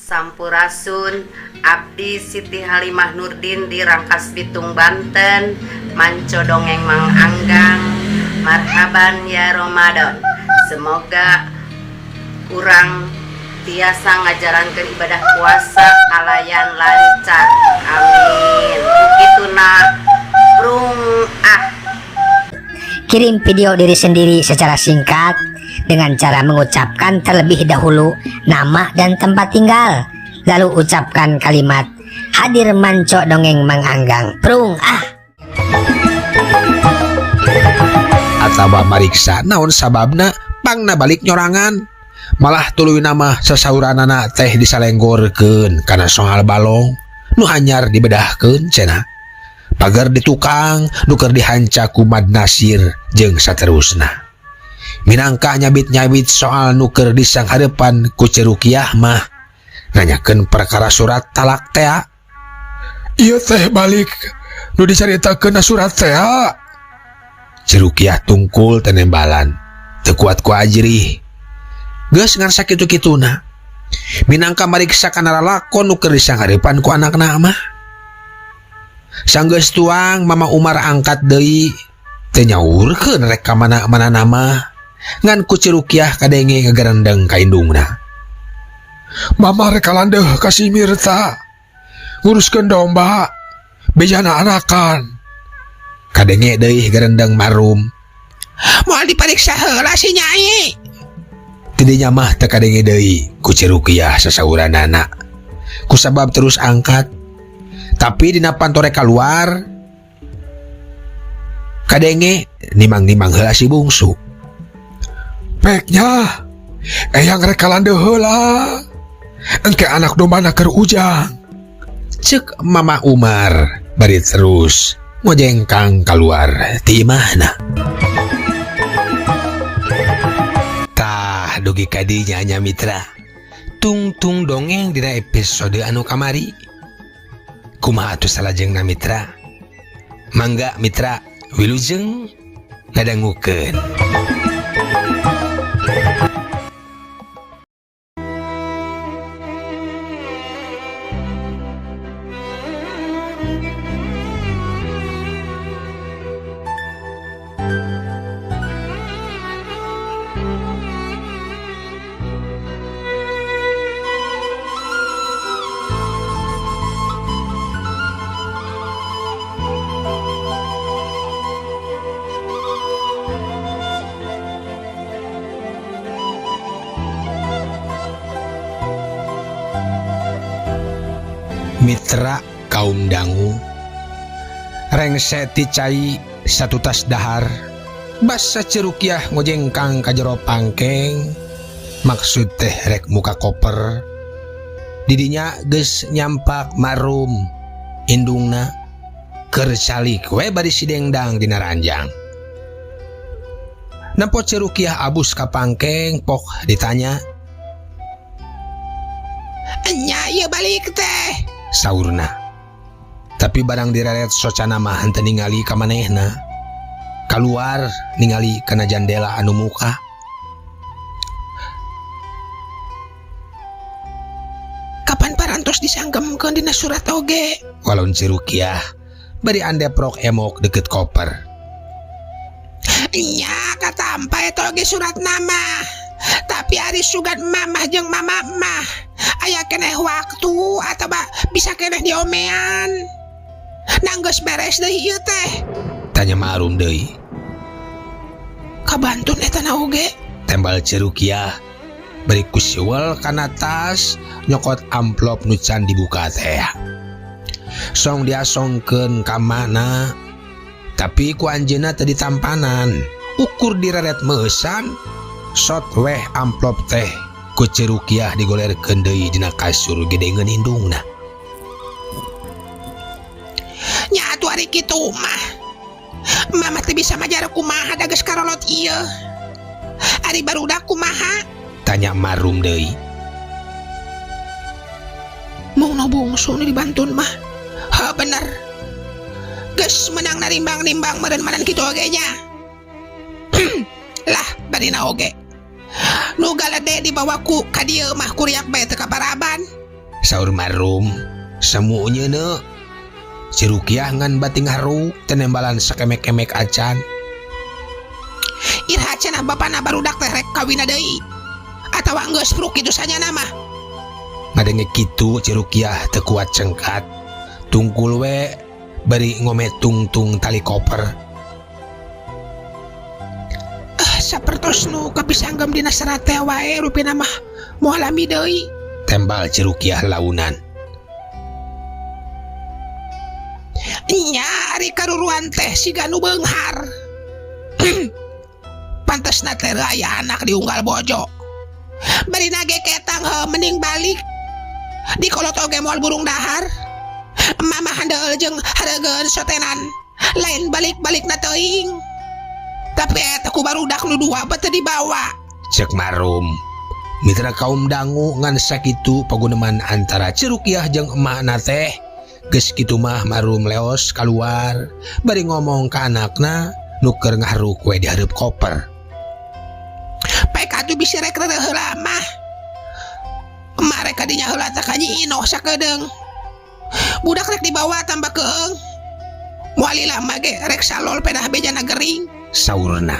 Sampurasun, Abdi Siti Halimah Nurdin di Rangkas Bitung Banten, Manco Dongeng Mang Anggang, Marhaban ya Ramadan. Semoga urang tiasa ngajarankeun ibadah puasa kalayan lancar. Amin. Kituna prung ah. Kirim video diri sendiri secara singkat dengan cara mengucapkan terlebih dahulu nama dan tempat tinggal. Lalu ucapkan kalimat hadir manco dongeng Mang Anggang. Prung ah. Atawa mariksa naon sababna pangna balik nyorangan malah tuluy nama sasauranana teh disalenggorkeun kana soal balong nu anyar dibedahkeun cenah pagar di tukang nu keur dihanca ku Mad Nasir jeung saterusna minangka nyabit-nyabit soal nu keur disanghareupan ku Cerukiah mah nanyakeun perkara surat talak tea. Ieu teh balik nu dicaritakeun na surat tea. Cerukiah tungkul tenembalan teu kuat ku ajrih geus ngan sakitu-kituna minangka mariksa kana lalakon nu keur disanghareupan ku anakna mah. Sanggeus tuang Mama Umar angkat deui teu nyaurkeun rek ka mana-mana nama ngan ku Cerukiah kadenge ngagerendeng ka indungna. Mama rek kalandeuh ka si Mirta nguruskeun domba bejana anakan. Kadenge deui gerendeng marum. Moal dipariksa heula si Nyai. Tidinya mah teu kadenge deui ku Cerukiah sasauranana. Kusabab terus angkat. Tapi dina pantore kaluar kadenge nimang-nimang heula si bungsu. Peknya eyang rek kalandeuh heula. Engke anak dombana keur ujang. Cek Mama Umar bari terus ngojengkang keluar ti imahna. Tah dugi ka dinya nya mitra. Tungtung dongeng dina episode anu kamari. Kumaha atuh salajengna mitra? Mangga mitra wilujeng ngadangukeun. Mitra kaum dangu rengse ti cai satutas dahar basa Cerukiah ngojengkang ka jero pangkeng maksud teh rek muka koper didinya geus nyampak marum indungna keur calik we bari sidengdang dina ranjang. Nempo Cerukiah abus ka pangkeng pok ditanya, nya ieu balik teh saurna. Tapi barang direret socana mah henteu ningali ka manehna. Kaluar ningali kana jandela anu muka. Kapan parantos disanggemkeun dina surat oge? Walon Cerukiah bari andeprok emok deket koper. Nya katampa eta oge surat nama. Tapi ari sugan mamah jeung mama mah aya keneh waktu atawa bisa keneh diomean. Nanggeus beres deui ieu teh? Tanya Marum deui. Kabantun eta na oge? Tembal Cerukiah bari ku siwel kana tas nyokot amplop nu can dibuka teh. Song diasongkeun ka mana tapi ku anjeunna teu ditampanan. Ukur direret meusan sot weh amplop teh ku Cerukiah digolerkeun deui dina kasur gedengeun indungna. Nya atuh ari kitu mah. Mama teh bisa majar kumaha da geus karolot ieu. Ari barudak kumaha? Tanya Marum deui. Mung nu bungsu nu dibantun mah. Ha bener. Geus menang narimbang-nimbang meureun-meureun kitu oge nya. Lah barina oge. Nu galede dibawa ku ka dieu mah kuriak bae teu kaparaban. Saur Marum semu nyeuneu. Si Rukiah ngan bati ngaharuk teu nembalan sakemek-kemek acan. Iraha cenah bapana barudak teh rek kawina deui atawa geus pruk kitu sanyana mah. Ngadenge kitu Ci Rukiah teu kuat cengkat. Tungkul we bari ngome tungtung tali koper. Sapertos nu kapisanggem dina serat teh wae rupina mah moal lami deui. Tembal Ci Rukiah launan. Nya ari karuruan teh siga nu beunghar. Pantesna teh aya anak diunggal bojo. Bari nage ketang heuh mending balik. Dikolot oge moal burung dahar. Mama handeul jeung hareugeun sotenan. Lain balik-balik na teuing. Tapi eta ku barudak nu dua beuh teu dibawa. Cek Marum. Mitra kaum dangu ngan sakitu paguneman antara Ci Rukiah jeung emakna teh. Geus kitu mah Marum leos kaluar bari ngomong ka anakna nu keur ngaharuk we di hareup koper. Paek atuh bisi rek rereuh heula mah. Emak rek kadinya heula teh ka Nyi Inoh sakedeung. Budak rek dibawa tambah keung. Moal lila mah ge rek salol pedah bejana gering. Saurna.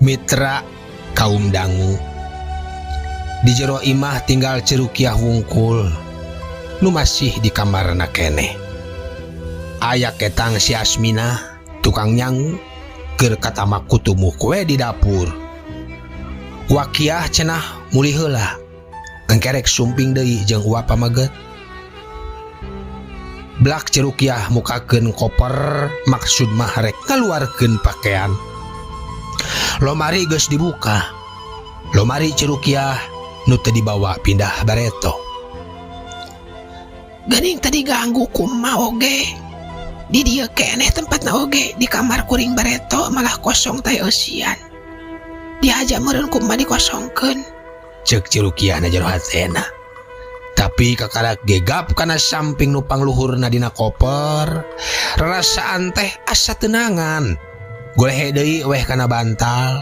Mitra kaum dangu di jero imah tinggal Ci Rukiah wungkul nu masih di kamarna keneh. Aya ketang si Asmina tukang nyangu keur katamak kutumuh kue di dapur. Wakiah cenah mulih heula engkerek sumping deui jeung uap pamaget. Blak Ci Rukiah mukakeun koper maksud mah rek ngaluarkeun pakaian. Lomari geus dibuka. Lomari Ci Rukiah nu teu dibawa pindah bareto. Geuning tadi ganggu kumaha oge. Di dieu keneh tempatna oge, di kamar kuring bareto malah kosong teh eusian. Dihaja meureun kumaha dikosongkeun. Ceuk Ci Rukiah na jero hatena. Tapi kakarak gegap kana samping nu pangluhurna dina koper, rarasaan teh asa tenangan. Golehe deui weh kana bantal,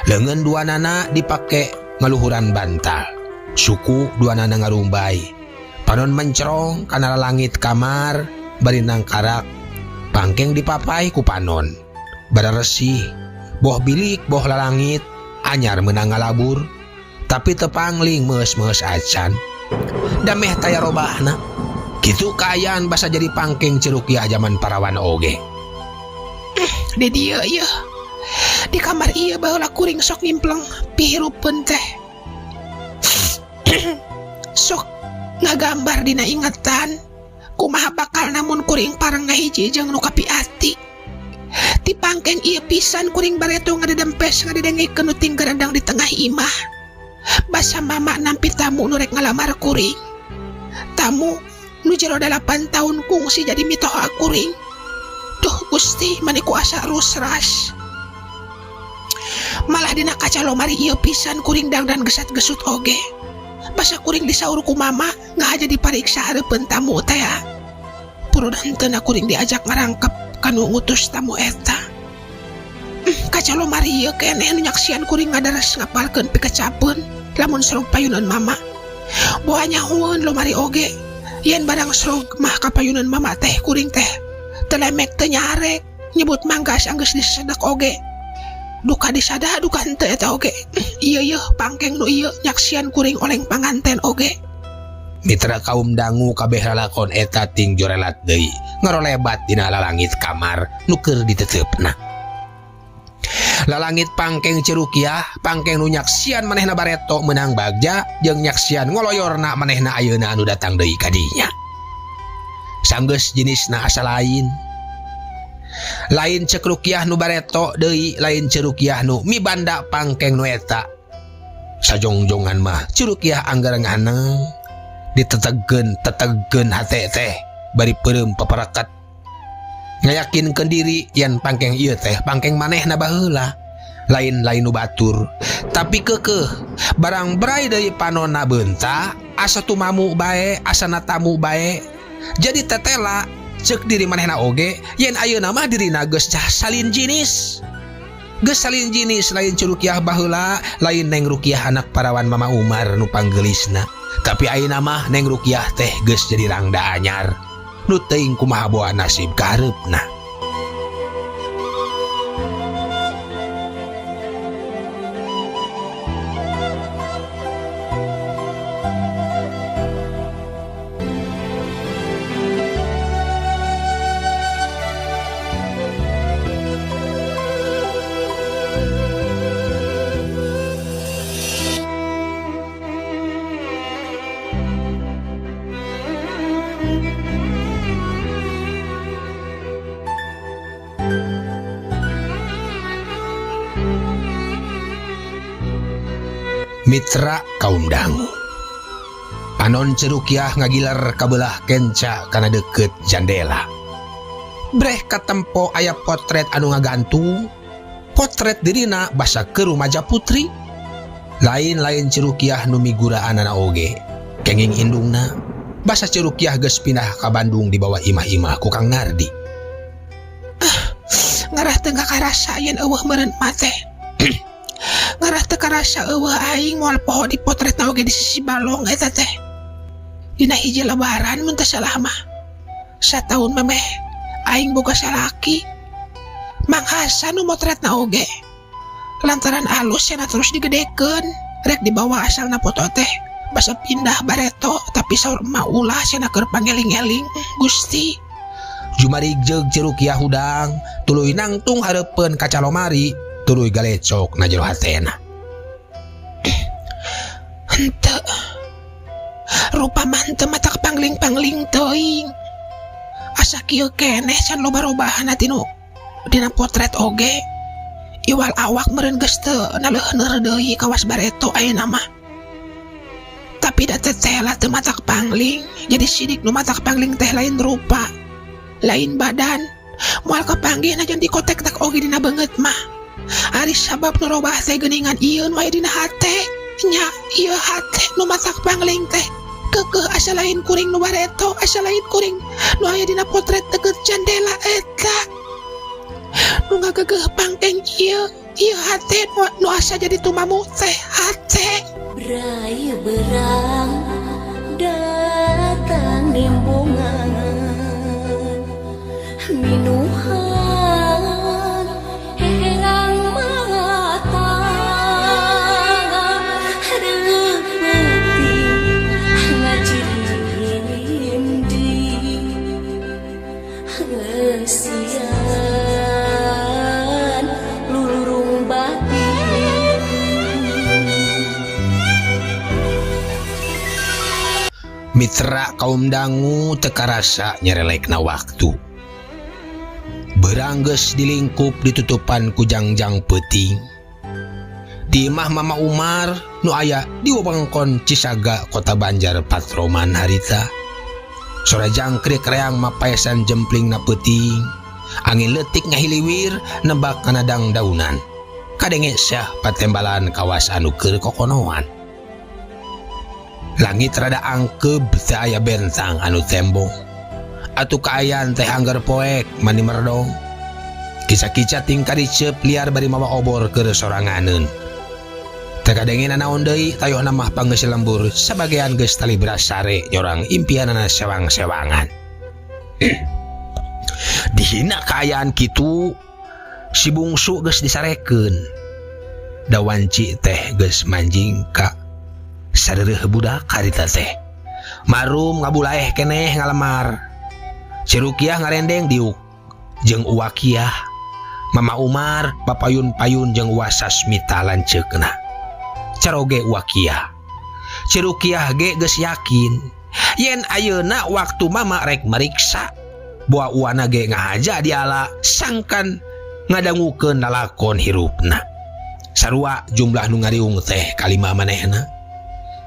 leungeun dua nana dipake ngaluhuran bantal. Suku dua nana ngarumbai. Panon mencerong kana langit kamar bari nangkarak. Pangkeng dipapai ku panon. Bararesih, boh bilik boh lalangit, anyar meunang ngalabur. Tapi tepangling meus-meus acan. Dameh taya robahna. Kitu kaayaan basa jadi pangkeng Ci Rukiah zaman parawan oge. Di dieu ieu. Di kamar ieu baheula kuring sok ngimpleng pihirupeun teh. Sok ngagambar dina ingatan kumaha bakal namun kuring pareng ngahiji jeung nu kapiati. Ti pangkeng ieu pisan kuring bareto ngadedempes ngadedengikeun nu tinggerendang di tengah imah. Basa mama nampi tamu nu rek ngalamar kuring. Tamu nu jero 8 tahun kungsi jadi mitoha kuring. Duh Gusti mani kuasa rusras. Malah dina kaca lomari ieu pisan kuring dangdan gesat-gesut oge. Basa kuring disaur ku mama ngahaja dipariksa hareupeun tamu teh. Purun henteu kuring diajak ngarangkep kanu ngutus tamu eta. Kaca lomari ieu keneh nu nyaksian kuring ngadaras ngapalkeun pikecapeun lamun serog payunan mama. Boa nyahueun lomari oge yen barang serog mah kapayunan mama teh kuring teh telemek teu nyarek nyebut manggas anggeus disedak oge. Duka disada duka henteu eta oge. Ieu yeuh pangkeng nu ieu nyaksian kuring oleng panganten oge. Mitra kaum dangu kabeh lalakon eta ting jorelat deui ngarolebat dina lalangit kamar nu keur diteteupna. Lalangit pangkeng Ci Rukiah, pangkeng nu nyaksian manehna bareto meunang bagja jeung nyaksian ngoloyorna manehna ayeuna anu datang deui ka dinya. Sanggeus jenisna asa lain. Lain Cek Rukiah nu bareto deui, lain Ci Rukiah nu mibanda pangkeng nu eta. Sajongjongan mah Ci Rukiah anggar nganeng. Ditetegkeun tetegkeun hate teh bari peureum paparakat. Ngayakinkeun diri yen pangkeng ieu teh pangkeng manehna baheula. Lain-lain nu batur. Tapi keukeuh barang bray deui panonna beunta asa tumamu bae, asana tamu bae. Jadi tetela ceuk diri manehna oge yen ayeuna mah dirina geus cah salin jinis. Geus salin jinis lain Ceu Rukiah baheula, lain Neng Rukiah anak parawan Mama Umar nu panggelisna. Tapi ayeuna mah Neng Rukiah teh geus jadi rangda anyar. Nu teuing kumaha boa nasib kahareupna. Mitra kaum dangu. Panon Ceu Rukiah ngagilar kabelah kenca kana deukeut jandela. Breh katempo aya potret anu ngagantung. Potret dirina basa keur rumaja putri. Lain-lain Ceu Rukiah nu miguraanana oge. Kenging indungna basa Ceu Rukiah geus pindah ka Bandung dibawa imah-imah ku Kang Nardi. Ngarah teu ngakarasa yen eueuh meureun mah teh. Ngarah teu karasa eueuh aing moal poho di potretna oge di sisi balong eta teh. Dina hiji lebaran mun teu salah mah. Sataun memeh aing boga salaki. Mang Hasan nu motretna oge. Lantaran alus cenah terus digedekeun, rek dibawa asalna foto teh. Basa pindah bareto tapi saur emak ulah cenah keur pangeling-eling. Gusti. Jumarik jeung Ceu Rukiah hudang tuluy nangtung hareupeun kaca lomari, tuluy galecok na jero hatena. Henteu. Rupa mah henteu matak pangling-pangling teuing. Asa kieu keneh can loba robahana tinu dina potret oge. Iwal awak meureun geus teu naleuheur deui kawas bareto ayeuna mah. Tapi da tetela teu matak pangling, jadi sidik nu matak pangling teh lain rupa, lain badan. Moal kapanggih najan dikotek-tek oge dina beungeut mah. Ari sabab nu robah teh geuningan ieu nu aya dina hate. Nya ieu hate nu matak pangling teh. Keukeuh asa lain kuring nu bareto, asa lain kuring nu aya dina potret deukeut jandela eta. Nu ngagegeuh pangkeng ieu, ieu hate nu asa jadi tumamu teh hate. Bray berang datang nimbungan minuhan herang mata reupeting ngajirindi ngeusian lulurung batin. Mitra kaum dangu teu karasa nyerelekna waktu. Beurang geus dilingkup ditutupan ku jangjang peuting. Di imah Mama Umar nu aya di wewengkon Cisaga Kota Banjar Patroman harita. Sora jangkrik reang mapaesan jemplingna peuting. Angin leutik ngahiliwir nebak kana dangdaunan. Kadenge syah patembalan kawas anu keur kokonoan. Langit rada angkeb teu aya bentang anu tembong. Atuh kaayaan teh angger poek mani merdong. Kica-kica tingkah diceup liar bari mawa obor keur soranganeun. Teu kadenge nanaon deui tayohna mah panggeus lembur sabagean geus talibra sare nyorang impianana sewang-sewangan. Dihina kaayaan kitu si bungsu geus disarekeun. Da wanci teh geus manjing ka sareureeh budak harita teh. Marum ngabulaeh keneh ngalemar. Ceu Rukiah ngarendeng diuk jeung Uwakiah. Mama Umar papayun-payun jeung Uwa Sasmita lanceukna. Caroge Uwakiah. Ceu Rukiah ge geus yakin yen ayeuna waktu mama rek mariksa. Boa uana ge ngahaja diala sangkan ngadangukeun lalakon hirupna. Sarua jumlah nu ngariung teh kalima manehna.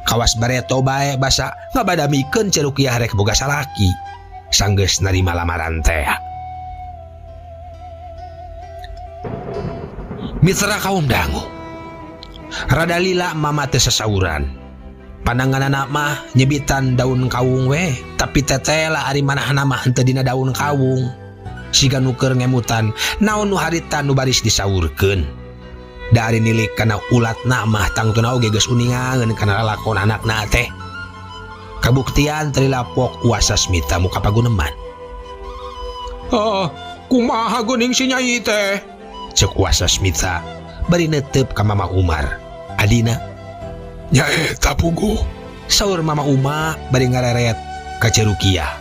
Kawas bareto bae basa ngabadamikeun Ceu Rukiah rek boga salaki sanggeus narima lamaran teh. Mitra kaum dangu. Rada lila mama teh sasauran. Pananganana mah nyebitan daun kawung we, tapi tetela ari manahna mah henteu dina daun kawung. Siga nu keur ngemutan naon nu harita nu baris disaurkeun. Da ari nilik kana ulatna mah tangtuna oge geus uningangeun kana lalakon anakna teh. Kabuktian teu lapok Uwa Sasmita muka paguneman. Oh, kumaha geuning si nyai teh? Cek Uwa Sasmita bari netep ka Mama Umar. Adina Nyaeta puguh. Saur Mama Uma bari ngareret ka Ceu Rukiah.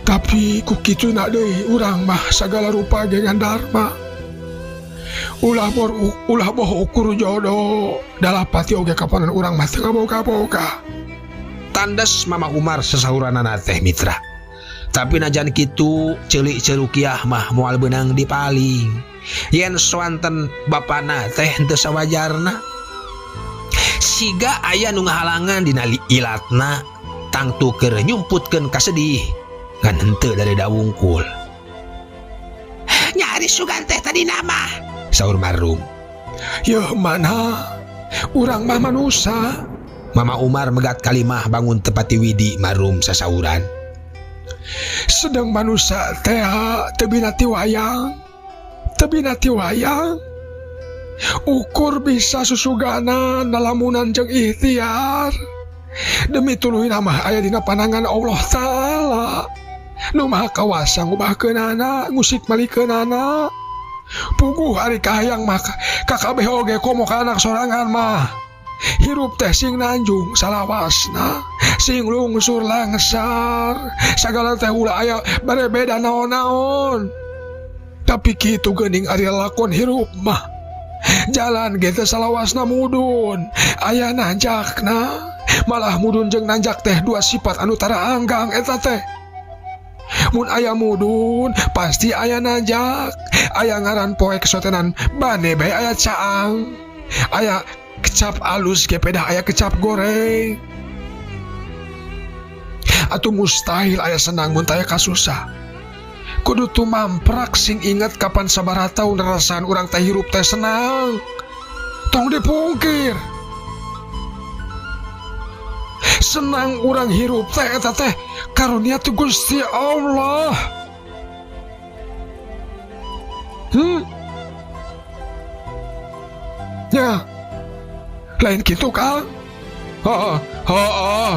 Tapi ku kituna deui urang mah sagala rupa ge ngan dharma. Ulah bor ulah boh ukur jodoh. Dalapati oge kapanan urang mah teu ngaboga-boga. Tandes Mama Umar sasauranana teh mitra. Tapi najan kitu ceuli Ceu Rukiah mah moal beunang dipaling. Yen soanten bapana teh henteu sawajarna. Siga aya nu ngahalangan dina ilatna tangtu keur nyumputkeun kasedih ngan henteu dari dawungkul. Nyari sugan teh tadi nama. Saur Marum. Yeuh mana? Urang mah manusa. Mama Umar megat kalimah bangun tepati widi Marum sasauran. Sedang manusa teh teu binati wayang. Teu binati wayang. Ukur bisa susugana nalamunan jeung ikhtiar. Demi tuluy mah aya dina panangan Allah Ta'ala. Nu maha kawasa ngubahkeunana, ngusik malikeunana. Puguh ari kahayang mah kakabeh oge komo ka anak sorangan mah. Hirup teh sing nanjung salawasna, sing lungsur langsar. Sagala teh ulah aya barebeda naon-naon. Tapi kitu geuning ari lakon hirup mah. Jalan ge teh salawasna mudun, aya nanjakna. Malah mudun jeung nanjak teh dua sifat anu tara anggang eta teh. Mun aya mudun pasti aya nanjak. Aya ngaran poek sotenan bane bae aya caang. Aya kecap alus ge pedah aya kecap goreng. Atuh mustahil aya senang mun taya kasusah. Kudu tumamprak sing inget kapan sabaraha taun rarasaan urang teh hirup teh senang. Tong dipungkir. Senang urang hirup teh eta teh karunia ti Gusti Allah. Ya. Lain kitu Kang. Heeh, heeh.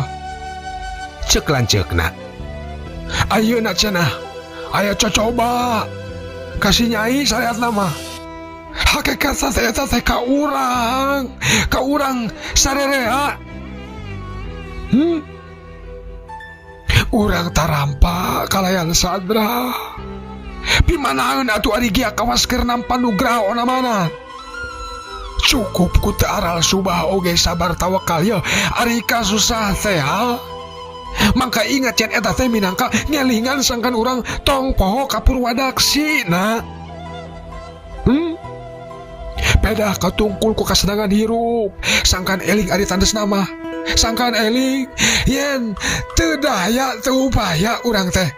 Cek lanceukna. Ayeuna cenah aya cocoba kasih nyai syariatna mah. Hakikat teh eta teh ka urang sarerea. Urang tarampa kalayan sadra. Pimanaeun atuh ari gia kawas keur nampa nugraha ona mana. Cukup ku teu aral subah oge sabar tawakal ye ari kasusah teh ha. Mangka ingat yen eta teh minangka ngelingan sangkan urang tong poho ka purwadaksi na. Pedah katungkul ku kasenangan hirup sangkan eling ari tandes nama. Sangkan eling yen teu daya teu upaya urang teh.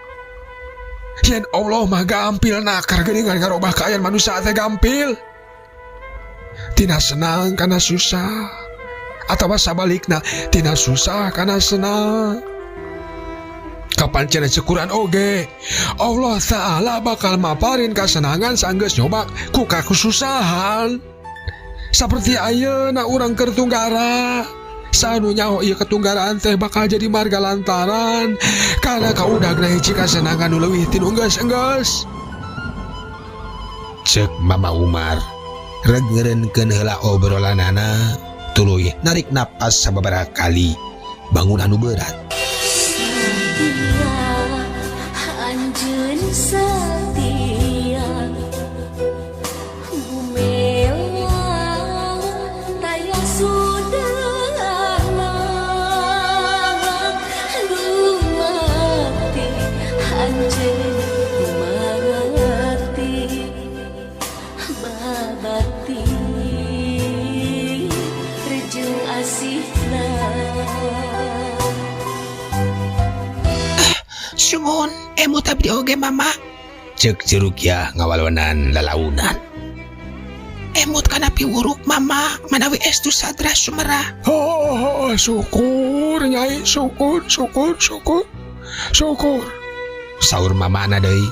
Yen Allah mah gampil nakar geuningan ngarobah kaayaan manusia teh gampil. Tina senang kana susah atawa sabalikna tina susah kana senang. Kapan cenah cekuran oge Allah Ta'ala bakal maparin kasenangan sanggeus nyoba ku kakususahan. Seperti ayeuna urang keur tunggara. Sanu nyaho ieu ketunggaraan teh bakal jadi marga lantaran karena kaudagna hiji kasenangan nu leuwih ti nu enggeus-enggeus. Cek Mama Umar reg ngeureunkeun heula obrolanana tuluy narik napas sababaraha kali bangun anu berat. Setia anjeun setia gumelang taya sudahna dumati anjeun dumati babati rejeng asihna. Sumuhun, emut abdi oge, Mama. Cek Ceu Rukiah ngawalonan lalaunan. Emut kana piwuruk Mama manawi estu Sadrah sumerah. Oh, syukur, Nyai, syukur, syukur, syukur, syukur. Saur mamana deui.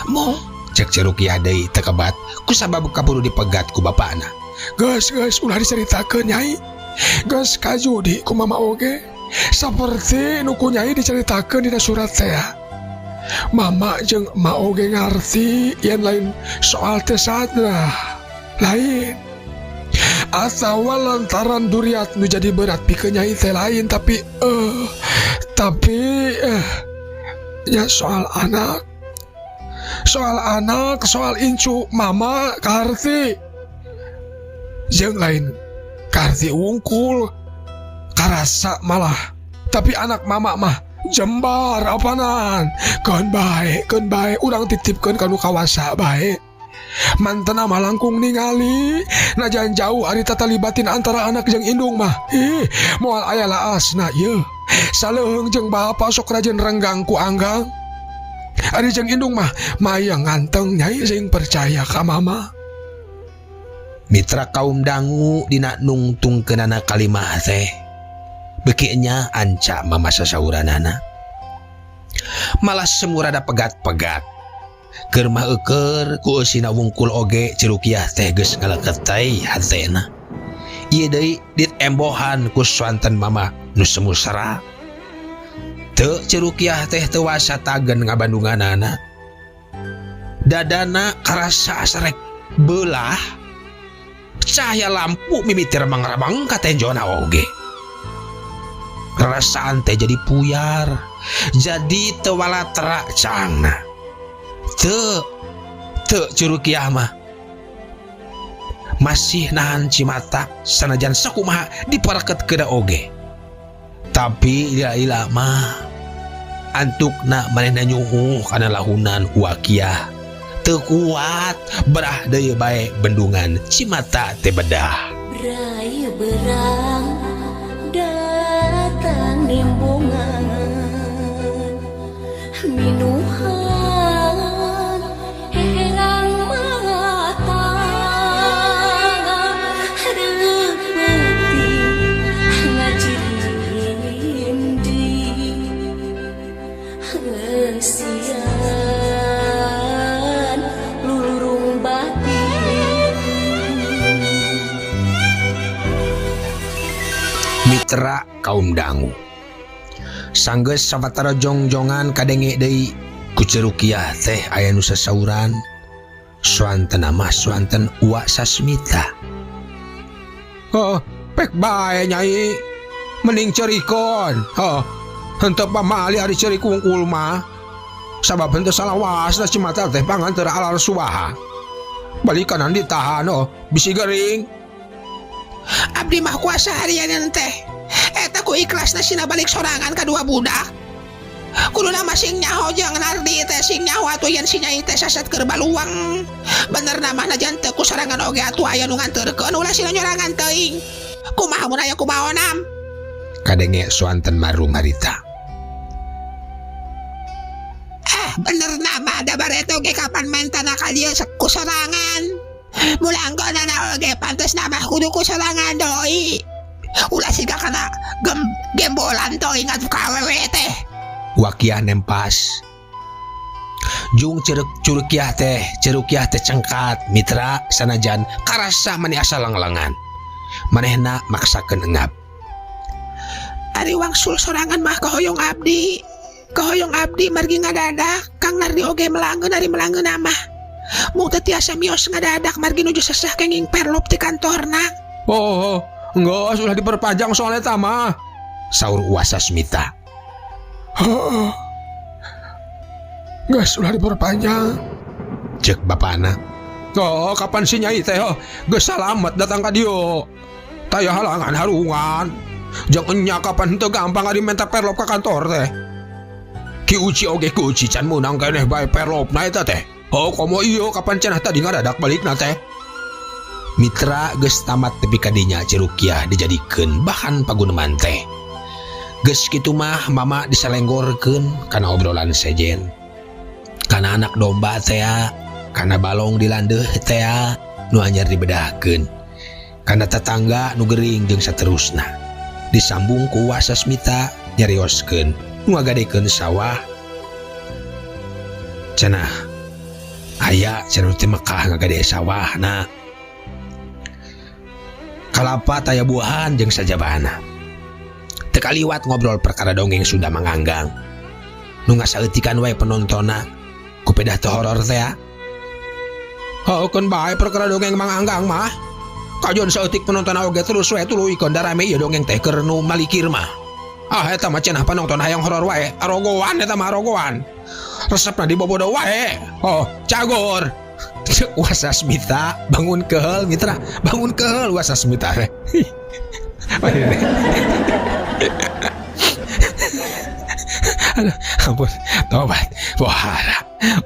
Mung. Cek Ceu Rukiah deui teu kebat kusabab kaburu dipegat ku bapakna. Geus, geus, ulah diceritakeun, Nyai. Geus kajudi ku Mama oge. Seperti nu ku Nyai diceritakeun dina surat teh. Mama jeung emak oge ngarti yen lain soal teh Sadrah. Lain. Atawa lantaran duriat nu jadi berat pikeun Nyai teh lain, tapi ya soal anak. Soal anak, soal incu, Mama kaharti. Jeung lain kaharti wungkul, karasa malah. Tapi anak Mama mah jembar apanan. Keun bae, keun bae, urang titipkeun ka nu kawasa bae. Mantena mah langkung ningali, najan jauh ari tatali batin antara anak jeung indung mah. Ih, moal aya laasna ieu. Saleuheung jeung bapa sok rajin renggang ku Anggang. Ari jeung indung mah mayang nganteng, Nyai, sing percaya ka Mama. Mitra kaum dangu, dina nungtungkeunana kalimah teh beuki nya anca mama sasauranana, malah semu rada pegat-pegat. Keur mah eukeur ku eusina wungkul oge Ceu Rukiah teh geus ngaleketei hatena. Ieu deui ditembohan ku swanten mama nu semu sera. Teu, Ceu Rukiah teh teu wasa tagen ngabandunganana. Dadana karasa asa rek beulah. Cahaya lampu mimiti remang-remang ka tenjona oge. Perasaan teh jadi puyar, jadi teu walatra caangna. Teu, teu, Ceu Rukiah mah masih nahan cimata sanajan sakumaha dipareket keuna oge. Tapi lila-lila mah antukna manehna nyuhuh kana lahunan Wakiah. Teu kuat, berah deui bae bendungan cimata teh bedah. Bray berang datang nimbungan minuhan herang mata reupeting ngajirindi heusian lulurung batin. Mitra kaum dangu, sanggeus sawatara jongjongan kadenge deui ku Ceu Rukiah teh aya nu sasauran. Swanten mah swanten Uwa Sasmita. "Oh, pek bae, Nyai, mending cerikon. Oh, henteu pamali ari ceurik wungkul mah. Sabab henteu salawasna cimata teh panganteur alar subaha. Balikanan ditahan, oh, bisi gering." Abdi mah kuasa harian teh. Eta ku ikhlasna sina balik sorangan kadua budak. Kuduna mah sing nyaho jeung Nardi teh, sing nyaho atuh yen si Nyai teh sasat keur baluang. Bener na mah najan teu ku sorangan oge atuh aya nu nganterkeun, ulah sina nyorangan teuing. Kumaha mun aya kumaha onam? Kadenge swanten marum harita. Ah, bener na mah da bareto ge kapan mentana ka dieu ku sorangan. Mulanggonana oge pantes na mah kudu ku sorangan doi. Ulah siga kana gembolan teuing atuh ka awewe teh. Wakiah nempas. Jung ceruk Ceu Rukiah teh, Ceu Rukiah teh cengkat, mitra, sanajan karasa mani asa langlangan. Manehna maksakeun engap. Ari wangsul sorangan mah kahoyong abdi. Kahoyong abdi margi ngadadak Kang Nardi oge melanggeun, ari melanggeun mah. Mung teu tiasa mios ngadadak margi nuju sesah kenging perlop ti kantorna. Oh, enggak, sudah diperpanjang soal eta mah." Saur Uwa Sasmita. Heeh. Geus ulah diperpanjang. Cek bapana. "Oh, kapan si Nyai teh, oh, geus salamet datang ka dieu. Taya halangan harungan. Jeung enya kapan henteu gampang ari minta perlop ka kantor teh. Ki Uci oge, Ki Uci can meunang keneh bae perlopna eta teh. Oh, komo ieu kapan cenah tadi ngadadak balikna teh." Mitra, geus tamat tepi ka dinya Ceu Rukiah dijadikeun bahan paguneman teh. Geus kitu mah mama disalenggorkeun kana obrolan sejen. Kana anak domba tea, kana balong di landeuh tea nu anyar dibedahkeun. Kana tetangga nu gering jeung saterusna. Disambung ku Wa Sasmita nyarioskeun nu ngagadekeun sawah. Cenah aya cenah teh Mekah ngagade sawahna. Kalapa taya buahan jeung sajabana. Teu kaliwat ngobrol perkara dongeng Sunda Mang Anggang. Nu ngasaeutikan wae penontonna ku pedah teu horor teh. Heuh keun bae perkara dongeng Mang Anggang mah. Kajon saeutik penontonna oge terus we tuluykeun da rame ieu dongeng teh keur nu malikir mah. Ah eta mah cenah panonton hayang horor wae, arogoan eta mah arogoan. Resepna dibobodo wae. Oh, cagor. Ceuk Wa Sasmita bangun keheul mitra, bangun keheul Wa Sasmita teh. Aduh, ampun, tobat. Wahara,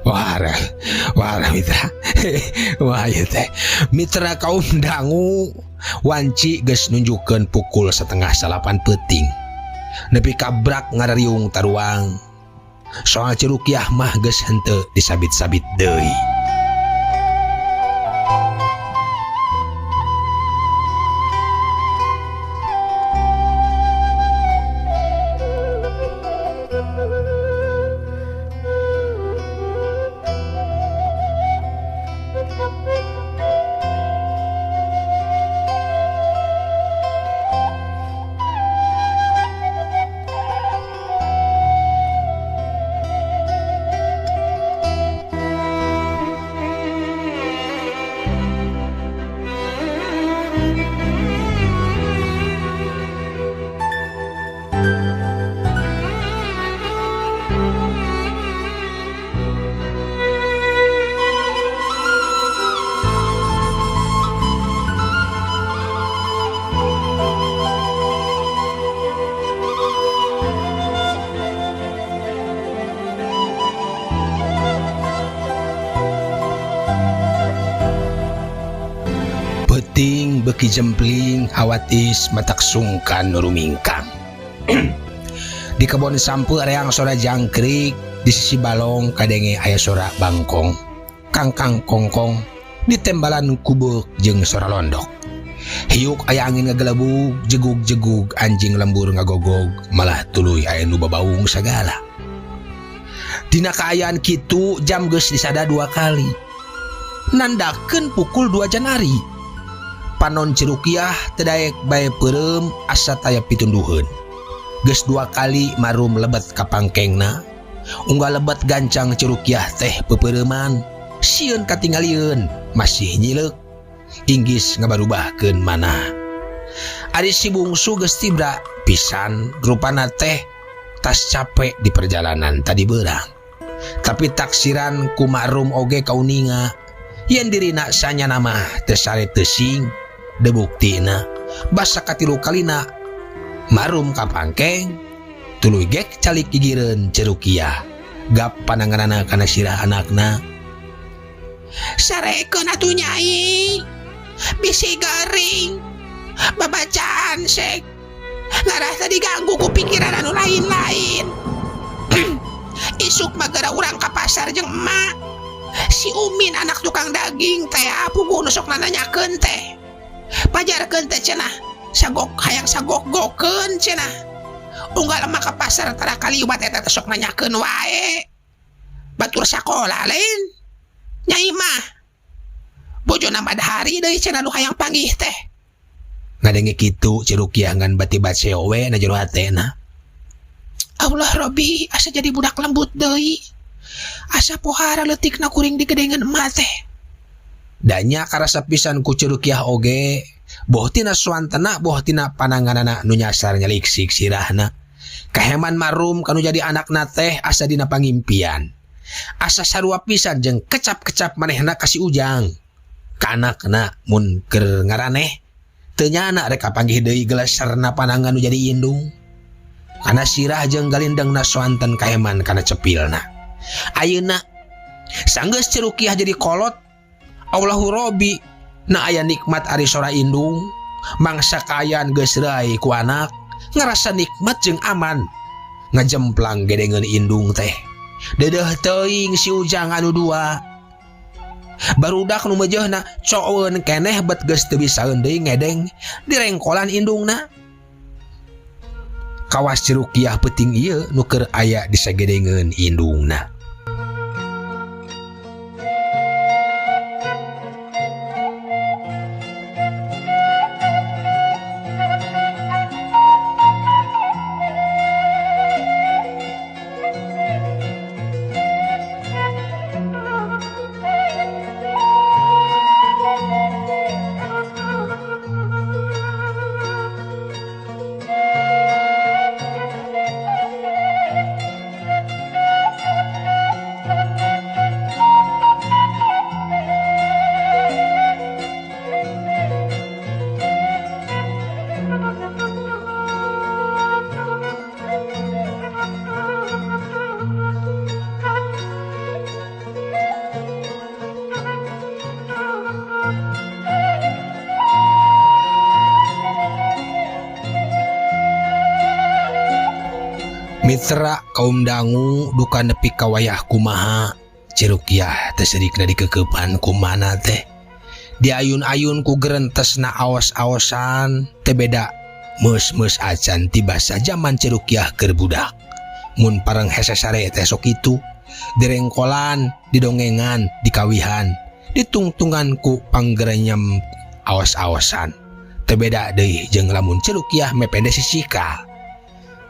wahara, wahara mitra. Wah ieu teh. Mitra kaum dangu wanci geus nunjukkeun pukul 7:30 peuting. Nepi kabrak ngarariung taruang. Soal Cirukiah mah geus henteu disabit-sabit deui. Peuting beuki jempling hawatis matak sungkan nu rumingkang. Di kebon sampeu reang sora jangkrik, di sisi balong kadenge aya sora bangkong, kangkang kongkong, di tembalan kubeuk jeung sora londok. Hiuk aya angin ngagelebug, jegug-jegug anjing lembur ngagogog, malah tuluy aya nu babaung sagala. Dina kaayaan kitu jam geus disada 2 kali. Nandakeun pukul 2 Januari. Panon Cirukiah teu daek bae peureum asa taya pitunduheun. Geus 2 kali marum lebet ka pangkengna. Unggal lebet gancang Cirukiah teh peupeureuman. Sieun katingalieun masih nyileuk. Inggis ngabarubahkeun manah. Ari si bungsu geus tibra pisan rupana teh tas capek di perjalanan tadi beurang. Tapi taksiran ku marum oge kauninga. Yen dirina sanyana mah teu sare teu sing. Debuktina basa katilu kalina marum ka pangkeng tuluy gek calik gigireun Cirukiah gap pananganana kana sirah anakna. Sarekeun atuh nyai, bisi garing babacaan sek ngarah tadi ganggu ku pikiran anu lain-lain. Isuk mah gara urang ka pasar jeung emak. Si Umin anak tukang daging teh puguh nu sok nanyakeun teh. Pajarkeun teh cenah, sagok hayang sagok-gokeun cenah. Unggal emak ka pasar tara kaliwat eta teh sok nanyakeun wae. Batur sakola lain. Nyai mah bojona Madhari deui cenah nu hayang panggih teh. Ngadenge kitu Cirukiah ngan bati baceo we na jero hatena. Allah Robi, asa jadi budak lembut deui. Asa pohara leutikna kuring digedengeun emak teh. Danya karasa pisan ku Cirukiah oge, boh tina suantena boh tina pananganana nu nyasar nyaliksik sirahna. Kaheman marum kanu jadi anakna teh asa dina pangimpian. Asa sarua pisan jeung kecap-kecap manehna ka si Ujang. Ka anakna mun keur ngaraneh teu nyana rek kapanggih deui geleserna panangan nu jadi indung. Kana sirah jeung galindengna soanten kaheman kana cepilna. Ayeuna sanggeus Cirukiah jadi kolot, Allahu Robi na aya nikmat ari sora indung, mangsa kaayaan geus rai ku anak, Ngarasa nikmat jeung aman. Ngajemplang gedengeun indung teh. Deudeuh teuing si Ujang anu dua. Barudak nu meujeuhna coeun keneh bet geus teu bisaeun deui ngedeng direngkolan indungna. Kawas Ceu Rukiah peuting ieu nu keur aya di sagedengeun indungna. Mitra kaum dangu duka nepi ka wayah kumaha Ceu Rukiah teh seurikna dikekeupan kumana teh diayun-ayun ku gerentesna aos-aosan teh beda meus-meus acan tibasa zaman Ceu Rukiah keur budak mun pareng hese sare teh sok kitu direngkolan didongengan dikawihan ditungtungan ku panggerenyem aos-aosan teh beda deui jeung lamun Ceu Rukiah mepende sisika.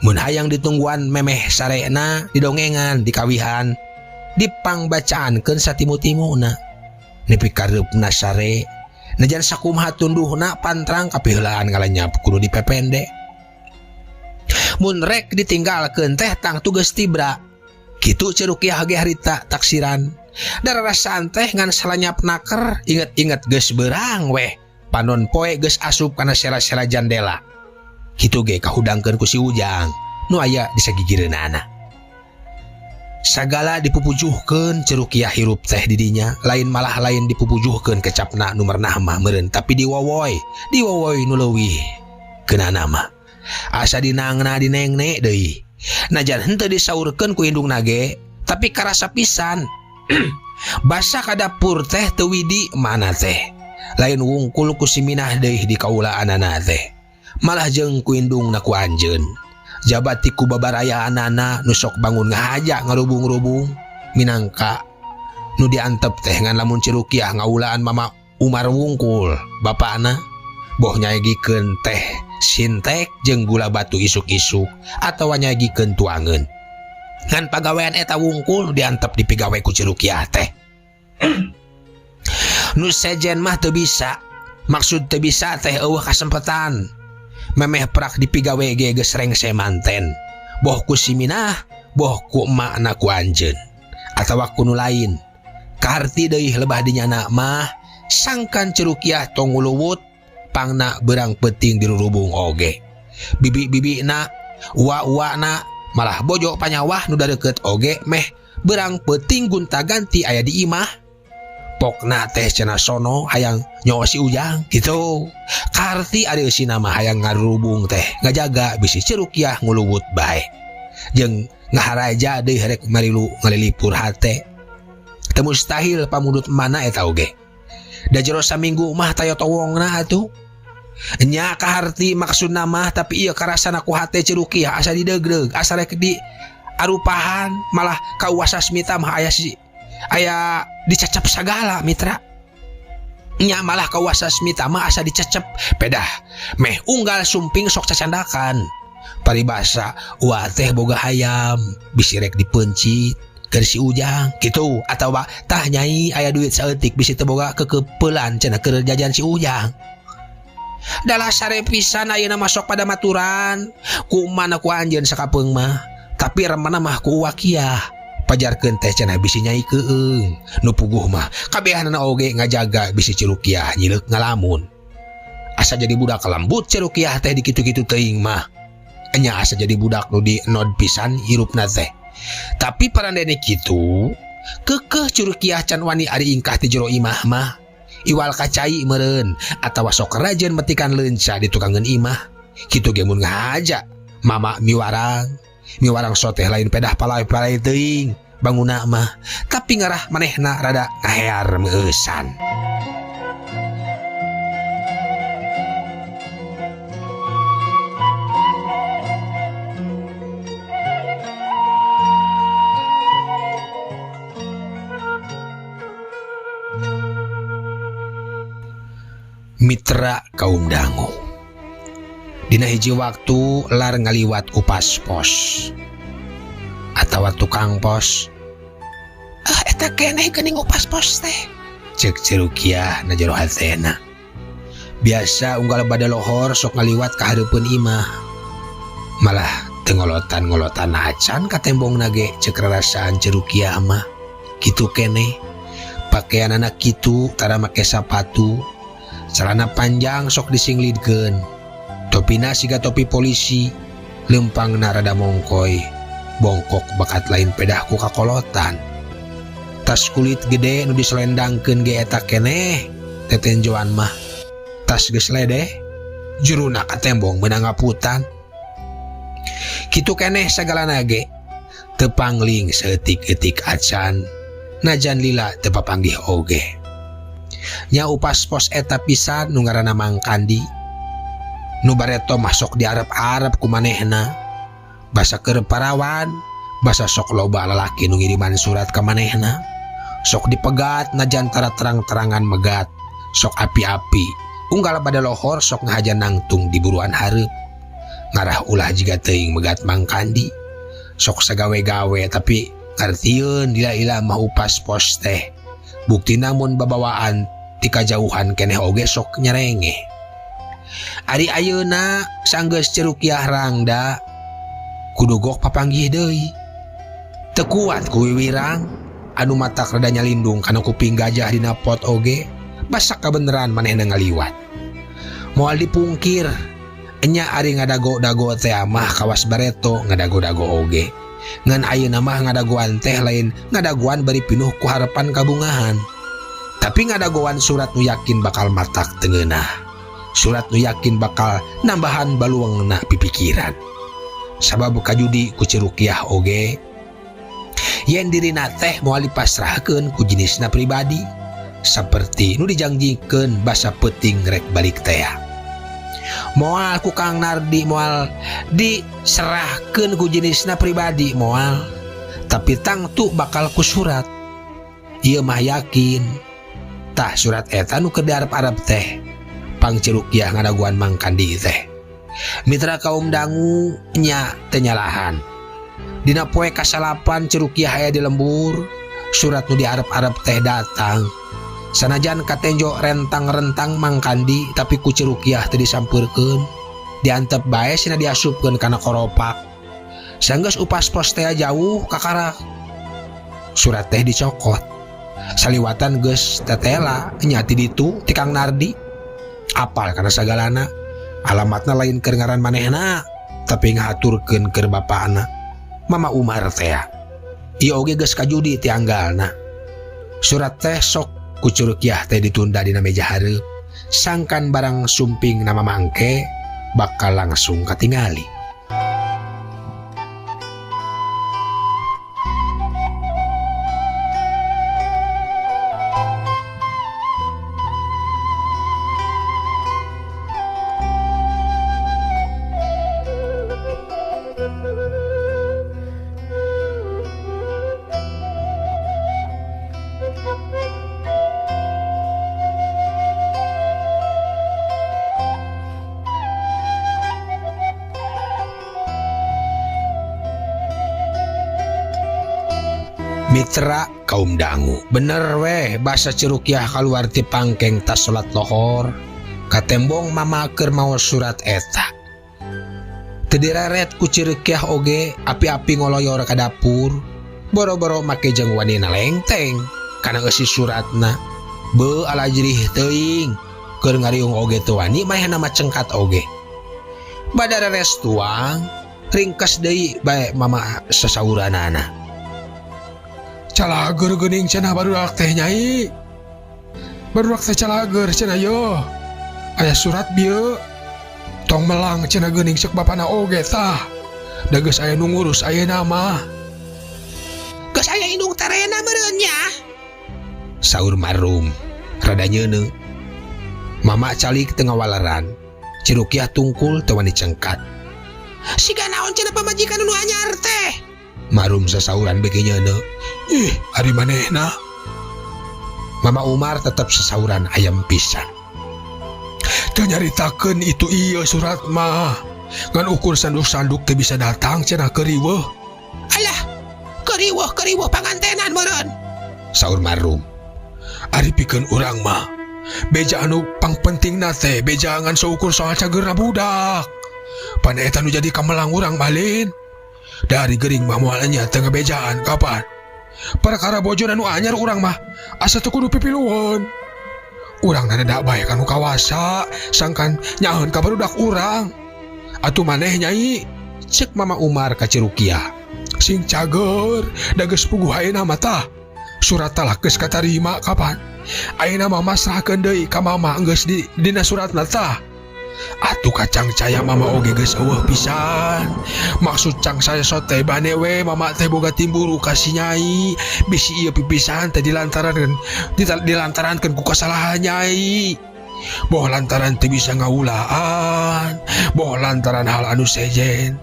Mun hayang ditungguan memeh sarena didongengan dikawihan dipangbacaankeun satimu-timuna nepi kareupna sare najan sakumaha tunduhna pantrang kapiheulaan ngalanyap kudu dipepende mun rek ditinggalkeun teh tangtu geus tibra kitu Ceu Rukiah ge harita taksiran dararasaan teh ngan salanyap naker inget-inget geus beurang weh panon poe geus asup kana sela-sela jandela. Kitu ge kahudangkeun ku si Ujang nu aya di sagigireunana. Sagala dipupujuhkeun Ceu Rukiah hirup teh di dinya, lain malah lain dipupujuhkeun kecapna nu merenah mah meureun tapi diwowoy, diwowoy nu leuwih keunana mah. Asa dinangna dinengne deui. Najan henteu disaurkeun ku indungna ge, tapi karasa pisan. Basa ka dapur teh teu widi mana teh. Lain wungkul ku si Minah deui di kaulaanana teh. Malah jeung ku indungna ku anjeun. Jabati ku babarayaanana nu sok bangun ngahaja ngarubung-rubung minangka nu diantep teh ngan lamun Ceu Rukiah ngaulaan Mama Umar wungkul bapana boh nyagikeun teh sintek jeung gula batu isuk-isuk atawa nyagikeun tuangeun. Ngan pagawean eta wungkul nu diantep dipigawe ku Ceu Rukiah teh. Nu sejen mah teu bisa. Maksud teu bisa teh eueuh kasempetan. Memeh prak dipigawe ge geus rengse manten. Boh ku si Minah, boh ku emakna ku anjeun atawa ku nu lain. Kaharti deui lebah dinyana mah sangkan Ceu Rukiah tong nguluwut pangna beurang peuting dirurubung oge. Bibi-bibina, uwa-uwana malah bojo panyawah nu dareukeut oge meh beurang peuting gonta-ganti aya di imah. Pokna teh cenah sono hayang nyawa si Ujang gitu. Karti ari eusina mah hayang ngarubung teh ngajaga bisi Ceu Rukiah nguluwut bae. Jeung ngaharaja deui rek marilu ngalilipur hate. Teu mustahil pamundut mana eta oge. Da jero saminggu mah tayo towongna atuh. Nya kaharti maksudna mah tapi ieu karasana ku hate Ceu Rukiah asa dideugdeug, asa rek di arupahan malah ka Uwa Sasmita mah aya si aya dicecep sagala mitra. Nya malah ka Uwa Sasmita mah asa dicecep pedah meh unggal sumping sok cacandakan. Paribasa uwa teh boga hayam bisi rek dipencit keur si Ujang kitu atawa tah nyai aya duit saeutik bisi teu boga kekeupelan cenah keur jajan si Ujang. Dalah sare pisan ayeuna masuk pada maturan ku mana ku anjeun sakapeung mah tapi remana mah ku Uwa Kiah. Pajarkeun teh cenah bisi nyai keung nu puguh mah kabehanana oge ngajaga bisi Ceu Rukiah nyileuk ngalamun. Asa jadi budak lembut Ceu Rukiah teh dikitu-kitu teuing mah. Nya asa jadi budak nu di nod pisan hirupna teh. Tapi parandene kitu kekeh Ceu Rukiah can wani ari ingkah ti jero imah mah. Iwal kacai meureun atawa sok rajin metikan leunca di tukangeun imah. Kitu ge mun ngahaja Mama miwarang, miwarang soteh lain pedah palai-palai teuing banguna mah, tapi ngarah manehna rada ngahear meueusan. Mitra kaum dangu. Dina hiji waktu lar ngaliwat upas pos atawa tukang pos. Ah, eta keneh geuning upas pos teh. Cek Ceu Rukiah na jero hatena. Biasa unggal bada lohor sok ngaliwat ka hareupeun imah. Malah teu ngolotan-ngolotan acan ka tembong nage cek rarasaan Ceu Rukiah mah. Kitu keneh. Pakaianana kitu tara make sapatu. Celana panjang sok disinglidkeun. Topina siga topi polisi, lempangna rada mongkoy, bongkok bakat lain pedah ku kakolotan. Tas kulit gede nu diselendangkeun ge eta keneh, tetenjoan mah. Tas geus ledeh, juruna ka tembong meunang ngaputan. Kitu keneh sagalana ge, teu pangling saeutik-eutik acan, najan lila teu papanggih oge. Nya upas pos eta pisan nu ngaranna Mang Kandi. Nu bareto mah sok diarep-arep ku manehna. Basa keur parawan, basa sok loba lalaki nu ngiriman surat ka manehna. Sok dipegat najan tara terang-terangan megat, sok api-api. Unggal bada lohor sok ngahaja nangtung di buruan hareup. Ngarah ulah jiga teuing megat Mang Kandi. Sok sagawe-gawe tapi ngartieun lila-ila mah upas pos teh. Bukti namun babawaan ti kajauhan keneh oge sok nyerenge. Ari ayeuna sanggeus Ceu Rukiah rangda kudu gok papanggih deui. Teu kuat ku wiwirang anu matak rada nyalindung kana kuping gajah dina pot oge basa kabeneran manehna ngaliwat. Moal dipungkir enya ari ngadago-dago teh mah kawas bareto ngadago-dago oge. Ngan ayeuna mah ngadagoan teh lain ngadagoan bari pinuh ku harapan kabungahan. Tapi ngadagoan surat nu yakin bakal matak tengenah. Surat nu yakin bakal nambahan baluangna pipikiran. Sabab kajudi ku Ceu Rukiah oge. Yen dirina teh moal dipasrahkeun ku jenisna pribadi. Saperti nu dijangjikeun basa peuting rek balik tea. Moal ku Kang Nardi moal diserahkeun ku jenisna pribadi moal. Tapi tangtu bakal ku surat. Ieu mah yakin. Tah surat eta nu keur diarep-arep teh. Pang Ceu Rukiah ngadaguan Mang Kandi teh. Mitra kaum dangu nya teu nyalahan. Dina poe kasalapan Ceu Rukiah aya di lembur, surat nu diarep-arep teh datang. Sanajan katenjo rentang-rentang Mang Kandi tapi ku Ceu Rukiah teu disampeurkeun. Diantep bae sina diasupkeun kana koropak. Sanggeus upas pos teh jauh kakarak. Surat teh dicokot. Saliwatan geus tetela nya ti ditu ti Kang Nardi. Apal kana sagalana. Alamatna lain keur ngaran manehna tapi ngahaturkeun keur bapana. Mama Umar teh. Ieu oge geus kajudi ti anggalna. Surat teh sok ku Ceu Rukiah teh ditunda dina meja hareup. Sangkan barang sumping nama mangke bakal langsung katingali. Mitra kaum dangu bener weh basa Ceu Rukiah kaluar ti pangkeng tas salat lohor katembong mama keur maos surat eta. Teu direret ku Ceu Rukiah oge api-api ngoloyor ka dapur boro-boro make jeung wanina lengteng kana eusi suratna. Beuh alajrih teuing keur ngariung oge teu wani manehna mah cengkat oge. Bada reres tuang ringkes deui bae mama sasauranana. Calager geuning cenah barudak teh nyai. Barudak teh calager cenah yo. Aya surat bieu. Tong melang cenah geuning ceuk bapana oge tah. Da geus aya nu ngurus ayeuna mah. Geus aya indung terena meureun nya. Saur Marum rada nyeuneu. Mama calik teu ngawaleran. Ci Rukiah tungkul teu wani cengkat. Siga naon cenah pamajikan nu anyar teh? Marum sasauran beuki nyeuneu. Ih, ari manehna. Mama Umar tetep sasauran ayam pisan. Teu nyaritakeun itu ieu surat mah. Ngan ukur sanduk-sanduk teu bisa datang cenah keur riweuh. Alah, keriweuh-keriweuh pangantenan meureun. Saur Marum. Ari pikeun urang mah. Beja anu pangpentingna teh beja ngan saukur soal cageurna budak. Pan eta nu jadi kamelang urang malin. Dari gering mah moal nya teu ngabejaan kapan. Perkara bojona nu anyar urang mah asa teu kudu pipilueun. Urang nadadak bae kanu kawasa sangkan nyaheun ka barudak urang. Atuh maneh nyai, Cek Mama Umar ka Ci Rukiah. Sing cager da geus puguh ayeuna mah tah. Surat talak geus katarima kapan. Ayeuna mah masrahkeun deui ka mama geus di dina suratna tah. Atuh kacang caya mama oge geus eueuh pisan. Maksud cang saya sote bane we mama teh boga timburu ka si nyai. Bisi ieu pipisahan teh dilantarankeun ku kasalahan nyai. Boh lantaran teu bisa ngaulaan, boh lantaran hal anu sejen.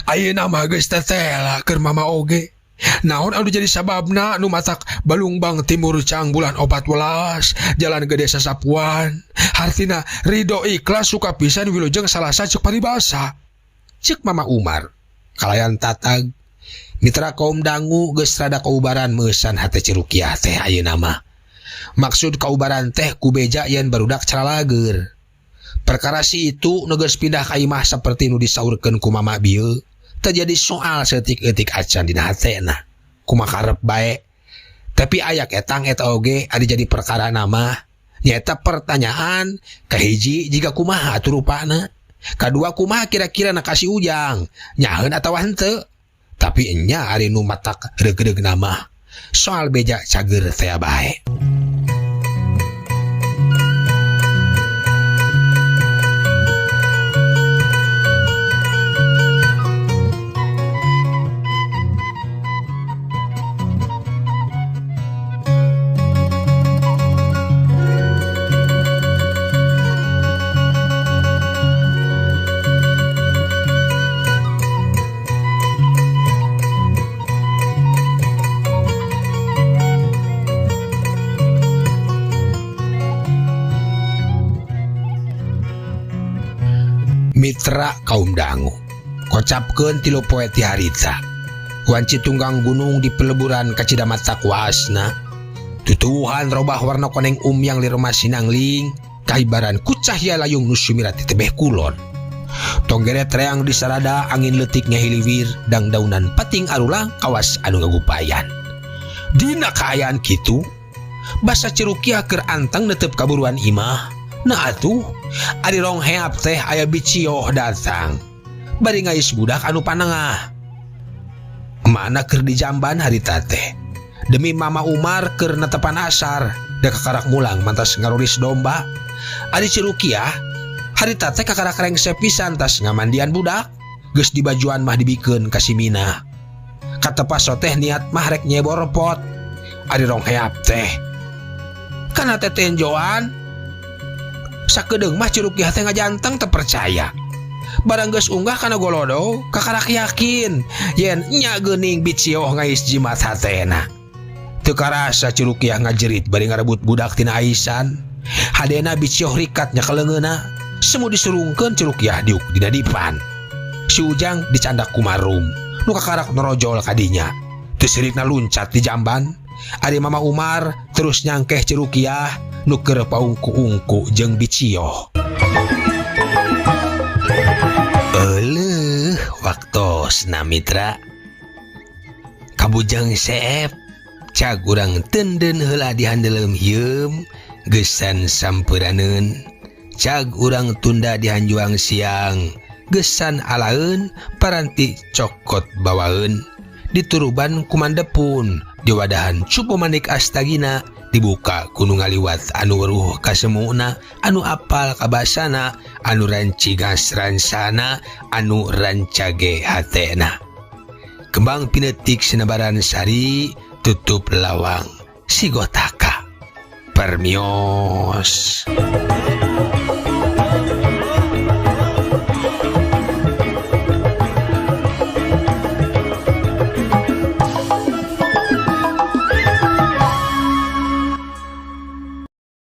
Ayeuna mah geus tetela keur mama oge. Naon anu jadi sababna nu matak balungbang timur cang bulan opat welas jalan gede sasapuan. Hartina ridho ikhlas suka pisan wilujeng salasa cek paribasa. Cek Mama Umar kalayan tatag. Mitra kaum dangu geus rada kaubaran meusan hate Ci Rukiah teh ayeuna mah. Maksud kaubaran teh ku beja yen barudak caralager. Perkara si itu nu geus pindah ka imah saperti nu disaurkeun ku mama bieu. Terjadi soal setik-etik acan dina hatena. Kumaha karep bae. Tapi aya ketang eta oge ari jadi perkara nama. Nyaeta pertanyaan kahiji jika kumaha atuh rupana. Kadua kumaha kira-kira na kasih ujang, nyaheun atawa henteu. Tapi enya ari nu matak reugreug nama. Soal beja cager teh bae. Mitra kaum dangu kocapkeun tilu poe ti harita. Wanci tunggang gunung di peleburan kacidamata kuasna. Tutuhan robah warna koneng umyang lirma sinangling kahibaran ku cahya layung nu sumirat ti tebeh kulon. Tonggeret reang di sarada angin leutik ngahiliwir dangdaunan pating arulang kawas anu ngagupayan. Dina kaayaan kitu basa Ci Rukiah keur anteng netep kaburuan imah. Nah atuh, ari rong heap teh aya bicioh datang. Bari ngais budak anu panengah. Mana keur dijamban harita teh. Demi Mama Umar keur netepan asar, da kakarak mulang mantas ngaruris domba. Ari Ci Rukiah harita teh kakarak rengse pisan tas ngamandian budak. Geus dibajuan mah dibikeun ka si Mina. Katepas teh niat mah rek nyebor pot. Ari rong heap teh. Kana teh tenjoan. Sakedeung mah Ci Rukiah teh ngajanteng teu percaya. Barang geus unggah kana golodo, kakarak yakin yen nya geuning bicioh ngais jimat hatena. Teu karasa Ci Rukiah ngajerit bari ngarebut budak tina aisan. Hadena bicioh rikat nya kaleungeuna. Semu disurungkeun Ci Rukiah diuk dina dipan. Si Ujang dicandak ku Marum, nu kakarak norojol kadinya. Teu sirikna luncat di jamban. Ari Mama Umar terus nyangkeh Ci Rukiah nu keur paungku-ungku jeung bicioh. Euleuh waktosna mitra. Kabujang seep cag urang tenden heula di handeuleum hieum geusan sampuraneun. Cag urang tunda di hanjuang siang geusan alaeun paranti cokot bawaeun. Dituruban kumandepun diwadahan cupu manik astagina Dibuka ku nu ngaliwat anu weruh kasemuna, anu apal kabasana, anu rancigas ransana, anu rancage hatena. Kembang pinetik sinebaran sari, tutup lawang sigotaka. Permios.